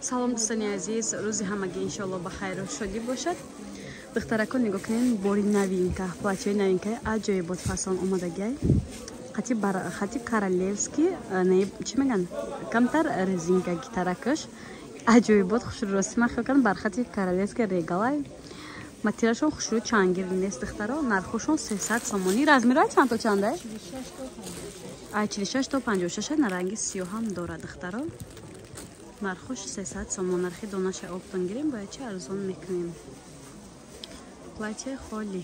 Салом, дӯстони азиз, рӯзи ҳамагӣ иншоалло ба хайру шодӣ бошад. Духтарако, нигоҳ кунед, бори новинка, платье ҳои новинка, аҷоибот фасон омадагиай. Хати королевский, чӣ меган, камтар резинка гитаракаш аҷоибот хушрӯ. Рости ман хел кардам, бархати королевский регалай, материалшон хушрӯ, чангир нест. Духтаро, нархошон 300 сомонӣ. Размерҳои чанд то чанда? Ай 46 то 56. Наранги сиёҳам дорад. Духтаро, нархош 300 сомон. Нархи донаша оптом гирем, бояд чи арзон мекунем. Платье холӣ.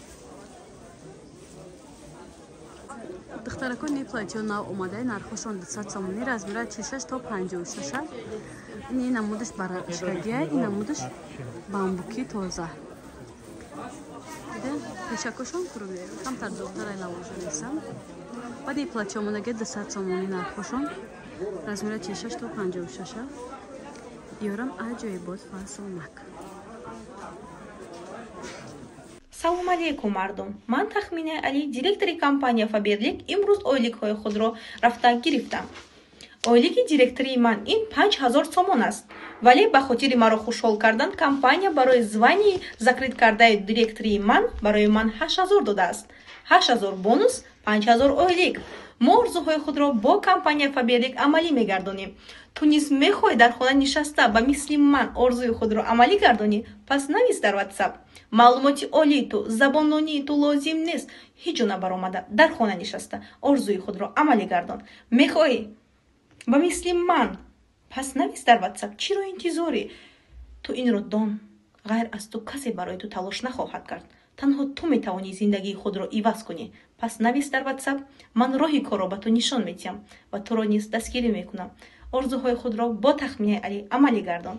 Духтарако, не платье нав омадаи, нархошон 200 сомонӣ, размера 46 то 56. Ин намудаш барашкагия, ин намудаш бамбуки тоза. Пешакошон камтар духтара лавожа нестам. Баъд ин платье омадаги 200 сомонӣ нархошон, размера 46 то 56. Ёрам аҷоибот фасонак. Салом алейкум, мардум! Ман Тахминаи Али, директори компания «Фаберлик». Имрӯз ойликҳои худро рафта гирифтам. Ойлики директории ман ин 5000 сомон аст, вале ба хотири маро хушҳол кардан компания барои звание и закрыт кардаи директории ман барои ман 8000 додааст. 8000 бонус, 5000 ойлик. Мо орзуҳои худро бо компания «Фаберлик» амалӣ мегардонем. Ту низ мехоҳӣ дар хона нишаста ба мисли ман орзуи худро амалӣ гардонӣ? Пас навис дар Ватсап. Маълумоти олии ту, забондонии ту лозим нест. Ҳеҷ ҷо набаромада, дар хона нишаста орзуи худро амалӣ гардон. Мехоҳӣ ба мисли ман? Пас навис дар Ватсап. Чиро интизорӣ? Ту инро дон: ғайр аз ту касе барои ту талош нахоҳад кард. Танҳо ту метавонӣ зиндагии худро иваз кунӣ. Пас навис дар Ватсап, ман роҳи корро ба ту нишон медиҳам ва туро низ дастгирӣ мекунам. Орзуҳои худро бо Тахминаи Алӣ амалӣ гардон.